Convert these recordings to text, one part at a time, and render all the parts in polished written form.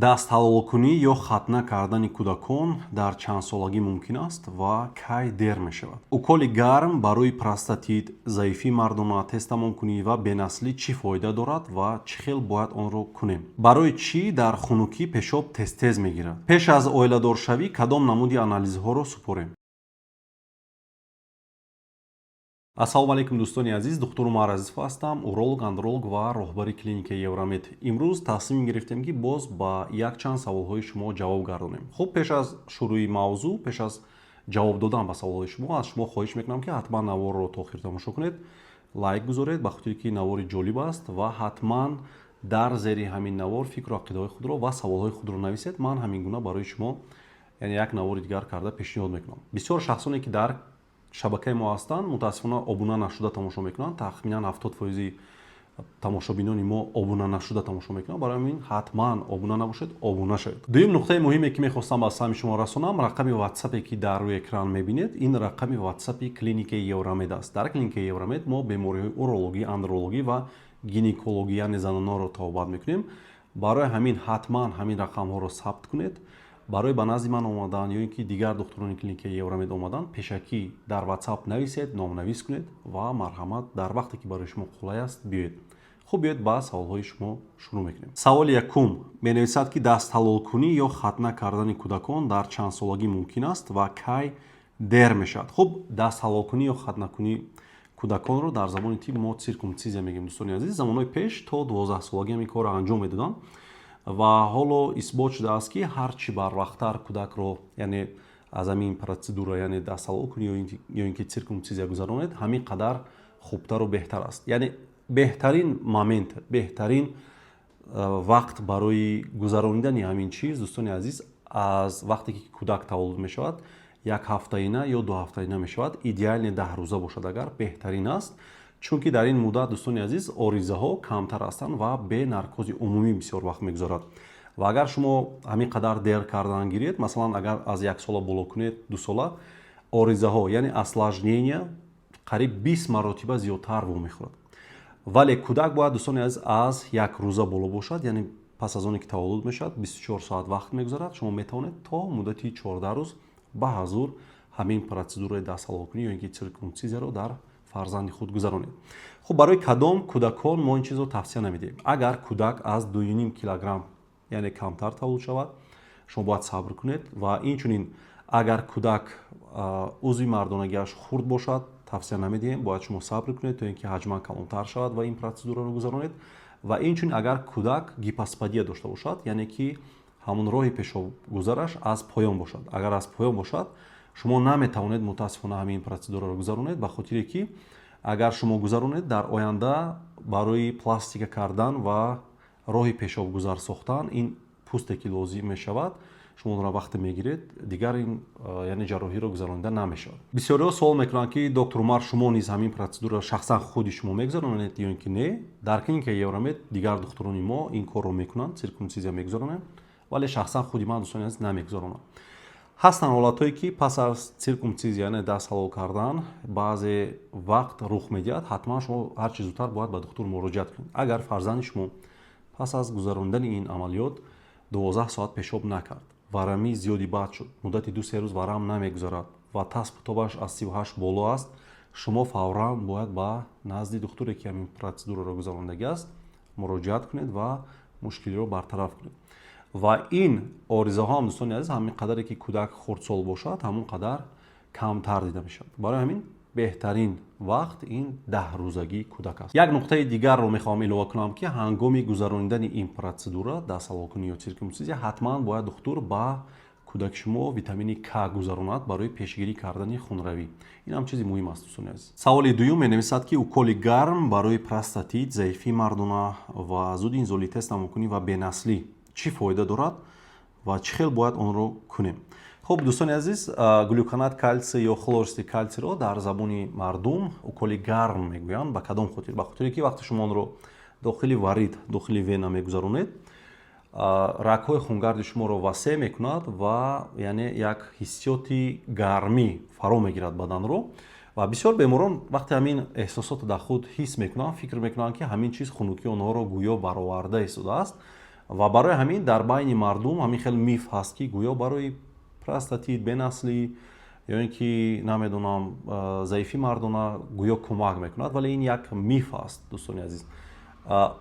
Дастҳалолкунӣ ё хатна кардани кӯдакон дар чандсолагӣ мумкин аст ва кай дер мешавад? Уколи гарм барои простатит, заифии мардона, тезтамомкунӣ ва бенаслӣ чӣ фоида дорад ва чӣ хел бояд онро кунем? Барои чӣ дар хунукӣ пешоб тез-тез мегирад? Пеш аз оиладоршавӣ кадом намуди анализҳоро супорем? Ассалому алайкум, дӯстони азиз. Духтур Умар Азизов ҳастам, уролог, андролог ва роҳбари клиникаи Евромед. Имрӯз тасмим гирифтем, ки боз ба якчанд саволҳои шумо ҷавоб гардонем. Хуб, пеш аз шурӯи мавзӯъ, пеш аз ҷавоб додан ба саволҳои шумо, аз шумо хоҳиш мекунам, ки ҳатман наворро то охир тамошо кунед, лайк гузоред, ба хотире ки навори ҷолиб аст, ва ҳатман дар зери ҳамин навор фикру ақидаҳои худро ва саволҳои худро нависед. Ман ҳамин гуна барои шумо, яъне, як навори дигар карда пешниҳод мекунам. Бисёр шахсоне, ки дар шабакаи мо ҳастанд, мутаассифона, обуна нашуда тамошо мекунанд. Тахминан 70 фоизи тамошобинони мо обуна нашуда тамошо мекунанд. Барои ҳамин ҳатман обуна набошед, обуна шавед. Дуюм нуқтаи муҳиме, ки мехостам ба самъи шумо расонам: рақами ватсапе, ки дар рӯи экран мебинед, ин рақами ватсапи клиникаи Евромед аст. Дар клиникаи Евромед мо бемориҳои урологӣ, андрологӣ ва гинекологӣ, яъне занонро табобат мекунем. Барои ҳамин ҳатман ҳамин рақамҳоро сабт кунед. Барои ба назди ман омадан ё ин ки дигар духтурони клиникаи Евромед омадан, пешакӣ дар ватсап нависед, номнавис кунед ва марҳамат, дар вақте ки барои шумо қулай аст, биёед. Хуб, биёед, ба саволҳои шумо шурӯъ мекунем. Саволи якум менависад, ки дастҳалолкунӣ ё хатна кардани кӯдакон дар чандсолагӣ мумкин аст ва кай дер мешавад? Хуб, дастҳалолкунӣ ё хатнакунӣ кӯдаконро дар забони тиб мо циркумцизия мегӯем, дӯстони азиз. Замонҳои пеш то 12 солагӣ ҳамин корро анҷом медоданд ва ҳоло исбот шудааст, ки ҳар чӣ барвақттар кӯдакро, яъне, аз ҳамин процедура, яъне дастҳалол кунӣ ё ин ки циркумцизия гузаронед, ҳамин қадар хубтару беҳтар аст. Яъне беҳтарин момент, беҳтарин вақт барои гузаронидани ҳамин чиз, дӯстони азиз, аз вақте ки кӯдак таваллуд мешавад, як ҳафтаина ё 2 ҳафтаина мешавад. Идеально 10 рӯза бошад агар, беҳтарин аст, чунки дар ин муддат, дӯстони азиз, оризаҳо камтар ҳастанд ва бе наркози умумӣ бисёр вақт мегузарад. Ва агар шумо ҳамин қадар дер кардан гиред, масалан, агар аз як сола боло кунед, 2 сола, оризаҳо, яъне осложнения, қариб 20 маротиба зиёдтар вомехӯрад. Вале кӯдак бояд, дӯстони азиз, аз як рӯза боло бошад, яъне пас аз оне ки таваллуд мешавад, 24 соат вақт мегузарад, шумо метавонед то муддати 14 рӯз ба ҳазур ҳамин процедураи дастҳалолкунӣ ё ин ки циркумцизияро дар фарзанди худ гузаронед. Хуб, барои кадом кӯдакон мо ин чизро тавсия намедиҳем? Агар кӯдак аз 2,5 килограмм, яъне, камтар таваллуд шавад, шумо бояд сабр кунед. Ва инчунин агар кӯдак узви мардонагиаш хурд бошад, тавсия намедиҳем, бояд шумо сабр кунед, то ин ки ҳаҷман калонтар шавад ва ин процедураро гузаронед. Ва инчунин агар кӯдак гипоспадия дошта бошад, яъне ки ҳамон роҳи пешобгузараш аз поён бошад. Агар аз поён бошад, шумо наметавонед, мутаассифона, ҳамин процедураро гузаронед, ба хотире ки агар шумо гузаронед, дар оянда барои пластика кардан ва роҳи пешобгузар сохтан ин пӯсте ки лозим мешавад, шумо онро вақте мегиред, дигар ин, яъне, ҷарроҳиро гузаронида намешавад. Бисёриҳо суол мекунанд, ки доктор Умар, шумо низ ҳамин процедура шахсан худи шумо мегузаронед ё ин ки не? Дар клиникаи Евромед дигар духтурони мо ин корро мекунанд, циркумцизия мегузаронанд, вале шахсан худи ман, дӯстони азиз, намегузаронам. Ҳастанд ҳолатҳое, ки пас аз циркумцизия, яъне даст ҳалол кардан, баъзе вақт рух медиҳад. Ҳатман шумо ҳарчи зудтар бояд ба духтур муроҷиат кунед. Агар фарзанди шумо пас аз гузаронидани ин амалиёт 12 соат пешоб накард, варамии зиёди бад шуд, муддати 2-3 рӯз варам намегузарад ва таспу тобаш аз 38 боло аст, шумо фавран бояд ба назди духтуре, ки ҳамин процедураро гузарондагӣ аст, муроҷиат кунед ва мушкилиро бартараф кунед. Ва ин оризаҳо ҳам, дӯстони азиз, ҳамин қадаре ки кӯдак хурдсол бошад, ҳамон қадар камтар дида мешавад. Барои ҳамин беҳтарин вақт ин 10 рӯзагии кӯдак аст. Як нуқтаи дигарро мехоҳам илова кунам, ки ҳангоми гузаронидани ин процедура, дастҳалолкунӣ ё циркумцизия, ҳатман бояд духтур ба кӯдаки шумо витамини К гузаронад барои пешгирӣ кардани хунравӣ. Ин ҳам чизи муҳим аст, дӯстони азиз. Саволи дуюм менависад, ки уколи гарм барои простатит, заифии мардона ва зуд инзоли, тез тамомкунӣ ва бенаслӣ чӣ фоида дорад ва чӣ хел бояд онро кунем? Хуб, дӯстони азиз, глюконат калсий ё хлористый калсийро дар забони мардум уколи гарм мегӯянд. Ба кадом хотир? Ба хотире ки вақте шумо онро дохили варид, дохили вена мегузаронед, рагҳои хунгарди шуморо васеъ мекунад ва, яъне, як ҳиссиёти гармӣ фаро мегирад баданро. Ва бисёр беморон вақте ҳамин эҳсосотро дар худ ҳис мекунанд, фикр мекунанд, ки ҳамин чиз хунукии онҳоро гӯё бароварда истодааст. Ва барои ҳамин дар байни мардум ҳамин хел миф ҳаст, ки гӯё барои простатит, бенаслӣ ё ин ки, намедонам, заифи мардона гӯё кӯмак мекунад, вале ин як миф аст, дӯстони азиз.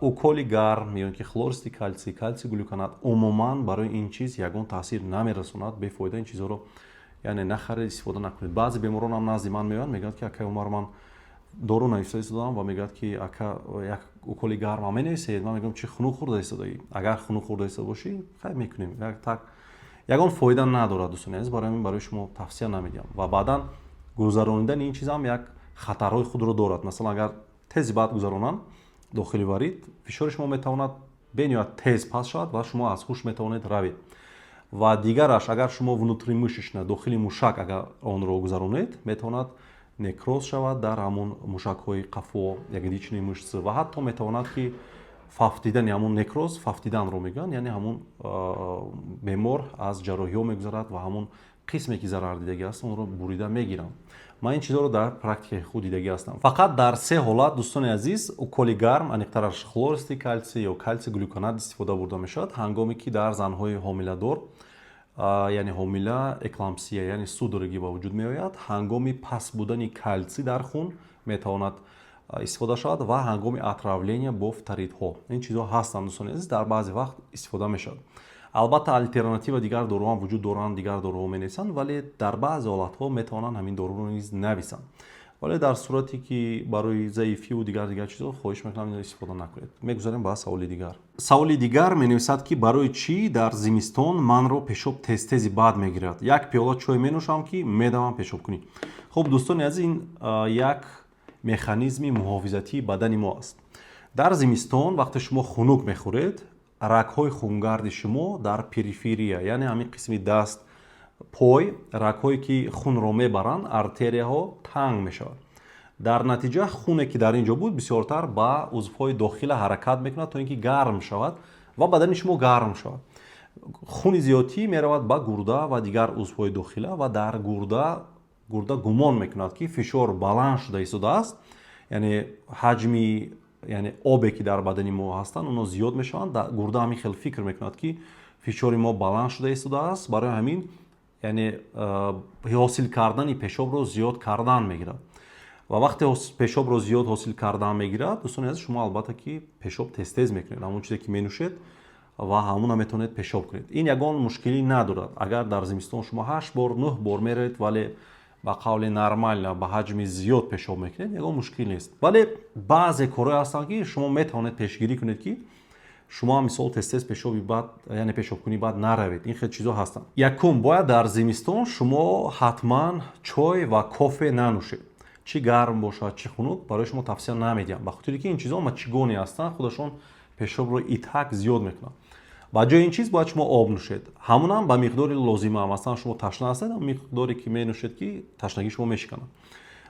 Уколи гарм ё ин ки хлористый кальций, кальций глюконат умуман барои ин чиз ягон таъсир намерасонад. Бефоида ин чизҳоро, яъне, нахаред, истифода накунед. Баъзе беморонам назди ман меоянд, мегӯянд, ки акай Умар, ман дору нависта истодам, ва мегӯяд, ки ака, як уколи гармам менависед. Ман мегӯям: чӣ, хунук хӯрда истодаӣ? Агар хунук хӯрда истода бошӣ, хай, мекунем. Так ягон фоида надорад, дӯстони азиз. Барои ҳамин барои шумо тавсия намедиҳам. Ва баъдан гузаронидани ин чизам як хатарҳои худро дорад. Масалан, агар тези баъд гузаронанд дохили варид, фишори шумо метавонад бениҳоят тез паст шавад ва шумо аз ҳуш метавонед равед. Ва дигараш, агар шумо внутримышечно, дохили мушак, агар онро гузаронед, метавонад некроз шавад дар ҳамон мушакҳои қафо, ягодичные мышцы, ва ҳатто метавонад, ки фафтидани ҳамон некроз, фафтиданро мегӯянд, яъне ҳамон бемор аз ҷарроҳиҳо мегузарад ва ҳамон қисме, ки зарардидагӣ аст, онро бурида мегиранд. Ман ин чизҳоро дар практикаи худ дидагӣ ҳастам. Фақат дар се ҳолат, дӯстони азиз, уколи гарм, аниқтараш хлористый кальций ё кальций глюконат, истифода бурда мешавад: ҳангоме ки дар занҳои ҳомиладор, яъне ҳомила, эклампсия, яъне судороги ба вуҷуд меояд, ҳангоми паст будани кальций дар хун метавонад истифода шавад ва ҳангоми отравления бо фторидҳо. Ин чизҳо ҳастанд, дӯстони азиз, дар баъзе вақт истифода мешавад. Албатта, алтернатива, дигар доруҳам вуҷуд доранд, дигар доруҳо менависанд, вале дар баъзе ҳолатҳо метавонанд ҳамин доруро низ нависанд. Вале дар сурате ки барои заифиву дигар дигар чизҳо, хоҳиш мекунам, инро истифода накунед. Мегузарем ба саволи дигар. Саволи дигар менависад, ки барои чӣ дар зимистон манро пешоб тез-тези бад мегирад? Як пиёла чой менӯшам, ки медавам пешобкунӣ. Хуб, дӯстони азиз, ин як механизми муҳофизатии бадани мо аст. Дар зимистон, вақте шумо хунук мехӯред, рагҳои хунгарди шумо дар периферия, яъне ҳамин қисми даст, пой, рагҳое ки хунро мебаранд, артерияҳо танг мешавад. Дар натиҷа хуне, ки дар ин ҷо буд, бисёртар ба узвҳои дохила ҳаракат мекунад, то ин ки гарм шавад ва бадани шумо гарм шавад. Хуни зиёдтӣ меравад ба гурда ва дигар узвҳои дохила ва дар гурда, гурда гумон мекунад, ки фишор баланд шуда истодааст, яъне ҳаҷми, яъне обе, ки дар бадани мо ҳастанд, онҳо зиёд мешаванд. Гурда ҳамин хел фикр мекунад, ки фишори мо баланд шуда истодааст. Барои ҳамин, яъне, ҳосил кардани пешобро зиёд кардан мегирад. Ва вақте пешобро зиёд ҳосил кардан мегирад, дӯстони азиз, шумо, албатта, ки пешоб тез-тез мекунед. Ҳамон чизе, ки менӯшед ва ҳамона метавонед пешоб кунед. Ин ягон мушкилӣ надорад. Агар дар зимистон шумо ҳашт бор, нӯҳ бор меравед, вале ба қавли нормально, ба ҳаҷми зиёд пешоб мекунед, ягон мушкил нест. Вале баъзе корҳое ҳастанд, ки шумо метавонед пешгирӣ кунед, ки шумо, мисол, тез-тез пешоби бад, яъне пешобкунӣ бад наравед. Ин хел чизҳо ҳастанд. Якум, бояд дар зимистон шумо ҳатман чой ва кофе нанӯшед, чӣ гарм бошад, чӣ хунук, барои шумо тавсия намедиҳам, ба хотире ки ин чизҳо мочегонные ҳастанд, худашон пешобро и так зиёд мекунанд. Ба ҷои ин чиз бояд шумо об нӯшед, ҳамонам ба миқдори лозима. Масалан, шумо ташна ҳастед, миқдоре, ки менӯшед, ки ташнагии шумо мешиканад,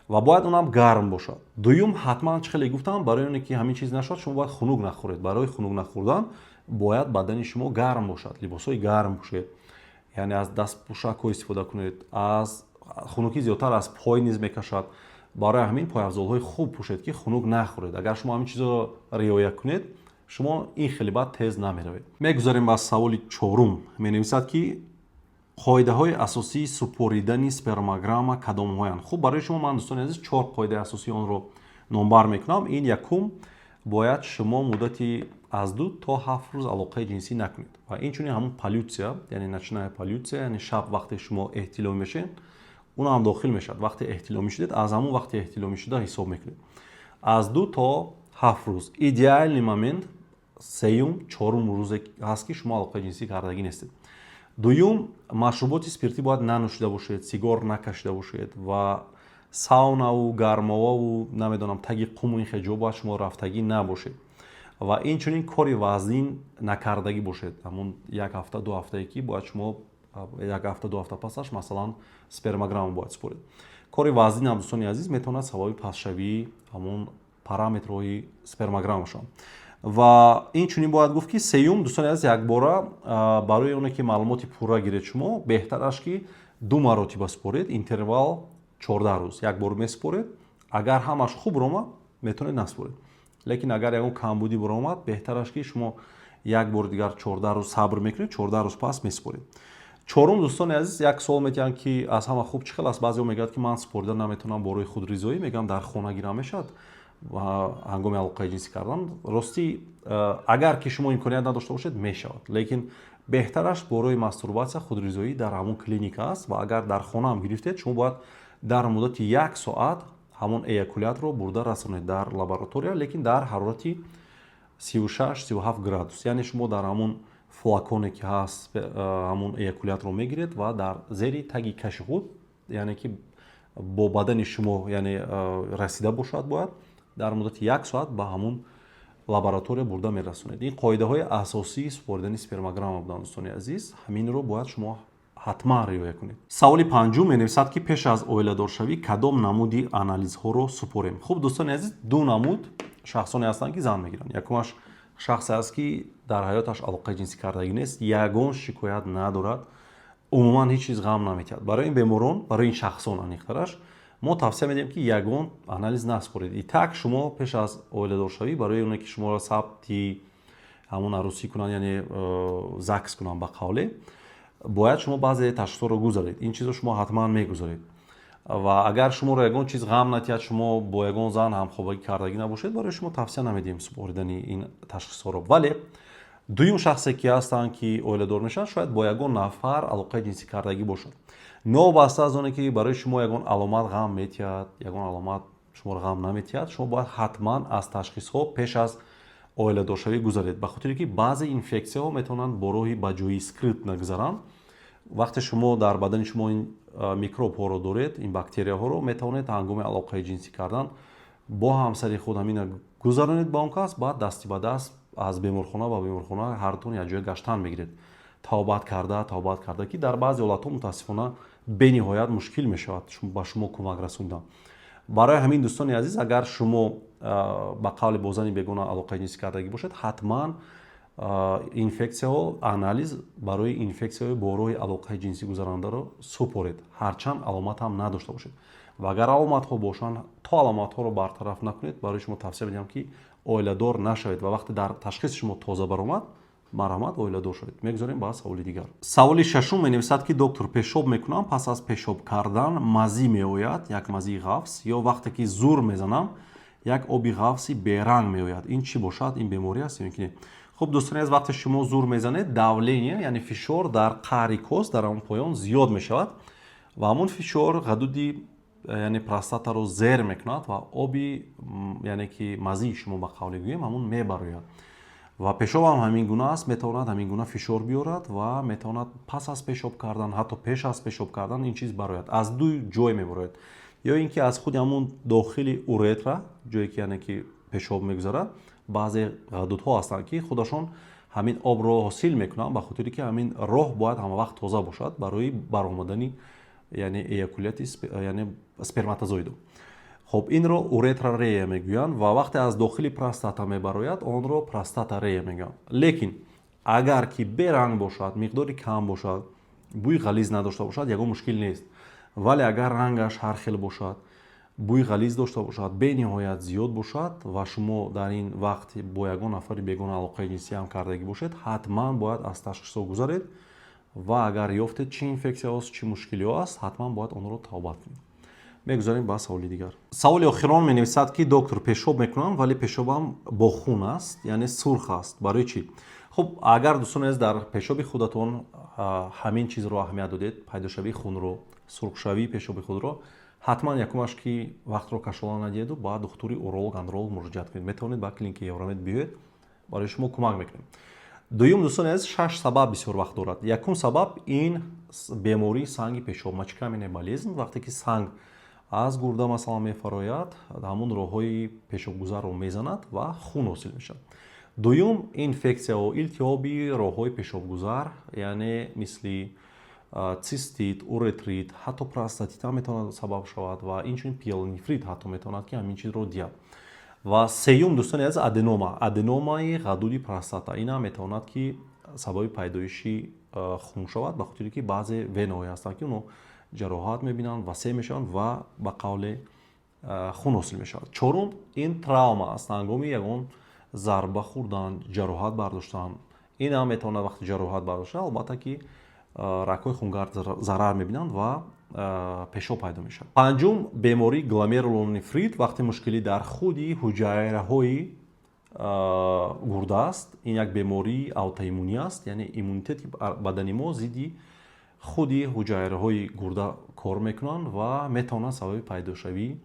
ва бояд онам гарм бошад. Дуюм, ҳатман, чӣ хеле гуфтам, барои оне ки ҳамин чиз нашавад, шумо бояд хунук нахӯред. Барои хунук нахӯрдан бояд бадани шумо гарм бошад, либосҳои гарм пӯшед, яъне аз дастпӯшакҳо истифода кунед. Аз хунукӣ зиёдтар аз пой низ мекашад, барои ҳамин пойафзолҳои хуб пӯшед, ки хунук нахӯред. Агар шумо ҳамин чизро риоя кунед, шумо ин хеле бад тез намеравед. Мегузарем ба саволи чорум. Менависад, ки қоидаҳои асосии супоридани спермограмма кадомҳоянд? Хуб, барои шумо ман, дӯстони азиз, чор қоидаи асосии онро номбар мекунам. Ин якум: бояд шумо муддати аз 2 то 7 рӯз алоқаи ҷинсӣ накунед. Ва инчунин ҳамун поллюция, яъне ночная поллюция, яъне шаб вақте шумо эҳтиломӣ мешавед, он ҳам дохил мешавад. Вақте эҳтиломӣ шудед, аз ҳамун вақте эҳтиломӣ шуда ҳисоб мекунед, аз 2 то 7 рӯз. Идеальный момент сеюм, чорум рӯзе ҳаст, ки шумо алоқаи ҷинсӣ кардагӣ нестед. Дуюм, машруботи спиртӣ бояд нанӯшида бошед, сигор накашида бошед ва саунаву гармоваву, намедонам, таги қуму ин хел ҷо бояд шумо рафтагӣ набошед. Ва инчунин кори вазнин накардагӣ бошед ҳамун як ҳафта, 2 ҳафтае, ки бояд шумо як ҳафта, 2 ҳафта пасаш, масалан, спермограмма бояд супоред. Кори вазнин ҳам, дӯстони азиз, метавонад сабаби пастшавии ҳамун параметрҳои спермограмма шавад. Ва инчунин бояд гуфт, ки сеюм, дӯстони азиз, якбора барои оне ки маълумоти пурра гиред, шумо беҳтараш, ки ду маротиба супоред, интервал 14 рӯз. Як бор месупоред, агар ҳамаш хуб ромад, метавонед насупоред, лекин агар ягон камбудӣ баромад, беҳтараш, ки шумо Як бори дигар 14 рӯз сабр мекунед, 14 рӯз пас месупоред. Чорум, дӯстони азиз, як суол метиҳанд, ки аз ҳама хуб чӣ хел аст. Баъзеҳо мегӯяд, ки ман супорида наметавонам бо роҳи худризоӣ. Мегӯям, дар хона гирам мешавад ҳангоми алоқаи ҷинсӣ кардан. Ростӣ, агар ки шумо имконият надошта бошед, мешавад, лекин беҳтараш бо роҳи мастурбатсия, худризоӣ дар ҳамон клиника аст. Ва агар дар хона ҳам гирифтед, шумо бояд дар муддати як соат ҳамон эякулятро бурда расонед дар лаборатория, лекин дар ҳарорати 36, 37 градус. Яъне шумо дар ҳамон флаконе ки ҳаст, ҳамон эякулятро мегиред ва дар зери таги каши худ, яъне ки бо бадани шумо, яъне расида бошад, бояд дар муддати як соат ба ҳамон лаборатория бурда мерасонед. Ин қоидаҳои асосии супоридани спермограмма буданд, дӯстони азиз. Ҳаминро бояд шумо ҳатман риоя кунед. Саволи панҷум менависад, ки пеш аз оиладоршавӣ кадом намуди анализҳоро супорем? Хуб, дӯстони азиз, ду намуд шахсоне ҳастанд, ки зан мегиранд. Якумаш шахсе аст, ки дар ҳаёташ алоқаи ҷинсӣ кардагӣ нест, ягон шикоят надорад, умуман ҳеҷ чиз ғам наметиҳад. Барои ин беморон, барои ин шахсон аниқтараш, мо тавсия медиҳем, ки ягон анализ насупоред. И так шумо пеш аз оиладоршавӣ, барои оне ки шуморо сабти ҳамон арӯсӣ кунанд, яъне ЗАГС кунанд, ба қавле, бояд шумо баъзе ташхисҳоро гузаред. Ин чизро шумо ҳатман мегузаред. Ва агар шуморо ягон чиз ғам натиҳад, шумо бо ягон зан ҳамхобагӣ кардагӣ набошед, барои шумо тавсия намедиҳем супоридани ин ташхисҳоро. Вале дуюм шахсе ки ҳастанд, ки оиладор мешаванд, шояд бо ягон нафар алоқаи ҷинсӣ кардагӣ бошад. Новобаста аз оне ки барои шумо ягон аломат ғам метиҳад, ягон аломат шуморо ғам наметиҳад, шумо бояд ҳатман аз ташхисҳо пеш аз оиладоршавӣ гузаред, ба хотире ки баъзе инфексияҳо метавонанд бо роҳи ба ҷои скрытно нагузаранд. Вақте шумо дар бадани шумо ин микробҳоро доред, ин бактерияҳоро, метавонед ҳангоми алоқаи ҷинсӣ кардан бо ҳамсари худ ҳамина гузаронед ба он кас. Баъд дасти ба даст аз беморхона ба беморхона ҳардутон якҷоя гаштан мегиред, табобат карда, табобат карда, ки дар баъзе ҳолатҳо, мутаассифона, бениҳоят мушкил мешавад ба шумо кӯмак расондан. Барои ҳамин, дӯстони азиз, агар шумо ба қавли бо зани бегона алоқаи ҷинсӣ кардагӣ бошед, ҳатман инфексияҳо, анализ барои инфексияҳои бо роҳи алоқаи ҷинсӣ гузарандаро супоред, ҳарчанд аломат ҳам надошта бошед. Ва агар аломатҳо бошанд, то аломатҳоро бартараф накунед, барои шумо тавсия медиҳам, ки оиладор нашавед. Ва вақте дар ташхиси шумо тоза баромад, марҳамат, оиладор шавед. Мегузорем ба саволи дигар. Саволи шашум менависад, ки доктор, пешоб мекунам, пас аз пешоб кардан мазӣ меояд, як мазии ғафс, ё вақте ки зур мезанам, як оби ғафси беранг меояд. Ин чӣ бошад? Ин беморӣ аст ё ки не? Хуб, дӯстони аз, вақте шумо зур мезанед, давление, яъне фишор дар қаъри кос, дар ҳамон поён зиёд мешавад ва ҳамон фишор ғадуди, яъне простатаро зер мекунад ва оби, яъне ки мазии шумо, ба қавле гӯем, ҳамон мебарояд. Ва пешобам ҳамин гуна аст, метавонад ҳамин гуна фишор биёрад ва метавонад пас аз пешоб кардан, ҳатто пеш аз пешоб кардан ин чиз барояд. Аз ду ҷой мебарояд: ё ин ки аз худи ҳамон дохили уретра, ҷое ки, яъне ки пешоб мегузарад. Баъзе ғадудҳо ҳастанд, ки худашон ҳамин обро ҳосил мекунанд, ба хотире ки ҳамин роҳ бояд ҳамавақт тоза бошад барои баромадани, яъне эякуляти, яъне сперматозоидо. Хоб, инро уретрорея мегӯянд. Ва вақте аз дохили простата мебарояд, онро простаторея мегӯянд. Лекин агар ки беранг бошад, миқдори кам бошад, бӯи ғализ надошта бошад, ягон мушкил нест. Вале агар рангаш ҳар хел бошад, бӯи ғализ дошта бошад, бениҳоят зиёд бошад ва шумо дар ин вақт бо ягон нафари бегона алоқаи ҷинсӣ ҳам кардагӣ бошед, ҳатман бояд аз ташхисҳо гузаред. Ва агар ёфтед, чӣ инфексияҳост, чӣ мушкилиҳо аст, ҳатман бояд онро табобат кунед. Мегузарем ба саволи дигар. Саволи охирон менависад, ки доктор, пешоб мекунам, вале пешобам бо хун аст, яъне сурх аст. Барои чӣ? Хуб, агар, дӯстони азиз, дар пешоби худатон ҳамин чизро аҳамият додед, пайдошавии хунро, сурхшавии пешоби худро, ҳатман якумаш ки вақтро кашола надиҳеду ба духтури уролог, андролог муроҷиат кунед. Метавонед ба клиникаи Евромед биёед, барои шумо кӯмак мекунем. Дуюм, дӯстони азиз, шаш сабаб бисёр вақт дорад. Якум сабаб ин бемории санги пешоб, мочекаменная болезнь. Вақте ки санг аз гурда, масалан, мефарояд, ҳамун роҳҳои пешобгузарро мезанад ва хун ҳосил мешавад. Дуюм, инфексияҳо, илтиҳоби роҳҳои пешобгузар, яъне мисли цистит, уретрит, ҳатто простатит ҳам метавонад сабаб шавад ва инчунин пиелонефрит ҳатто метавонад, ки ҳамин чизро диҳад. Ва сеюм, дӯстони азиз, аденома, аденомаи ғадуди простата. Ин ҳам метавонад, ки сабаби пайдоиши хун шавад, ба хотире ки баъзе венаҳое ҳастанд, ки онҳо ҷароҳат мебинанд, васеъ мешаванд ва ба қавле хун ҳосил мешавад. Чорум, ин травма аст, ҳангоми ягон зарба хӯрдан, ҷароҳат бардоштан. Ин ҳам метавонад вақти ҷароҳат бардошта, албатта, ки рагҳои хунгард зарар мебинанд ва пешоб пайдо мешавад. Панҷум, бемории гломерулонефрит, вақте мушкилӣ дар худи ҳуҷайраҳои гурда аст. Ин як бемории аутоиммунӣ аст, яъне иммунитети бадани мо зидди худи ҳуҷайраҳои гурда кор мекунанд ва метавонанд сабаби пайдошавии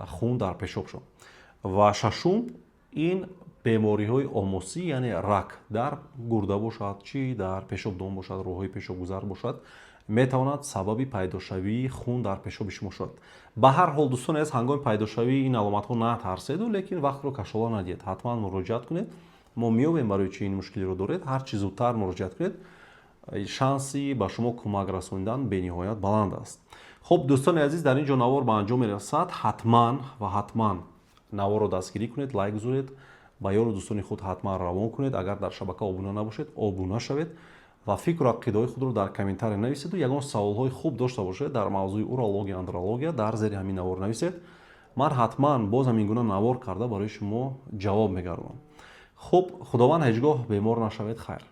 хун дар пешоб шаванд. Ва шашум, ин бемориҳои омосӣ, яъне рак дар гурда бошад, чӣ дар пешобдон бошад, роҳҳои пешобгузар бошад, метавонад сабаби пайдошавии хун дар пешоби шумо шавад. Ба ҳар ҳол, дӯстони азиз, ҳангоми пайдошавии ин аломатҳо натарседу, лекин вақтро кашола надиҳед, ҳатман муроҷиат кунед. Мо меёбем, барои чи ин мушкилиро доред. Ҳар чӣ зудтар муроҷиат кунед, шанси ба шумо кӯмак расонидан бениҳоят баланд аст. Хуб, дӯстони азиз, дар ин ҷо навор ба анҷом мерасад. Ҳатман ва ҳатман наворро дастгирӣ кунед, лайк гузоред, ба ёру дӯстони худ ҳатман равон кунед. Агар дар шабака обуна набошед, обуна шавед ва фикру ақидаҳои худро дар комментария нависеду ягон саволҳои хуб дошта бошед дар мавзӯи урология, андрология, дар зери ҳамин навор нависед. Ман ҳатман боз ҳамин гуна навор карда, барои шумо ҷавоб мегардонам. Хуб, худованд, ҳеҷ гоҳ бемор нашавед. Хайр.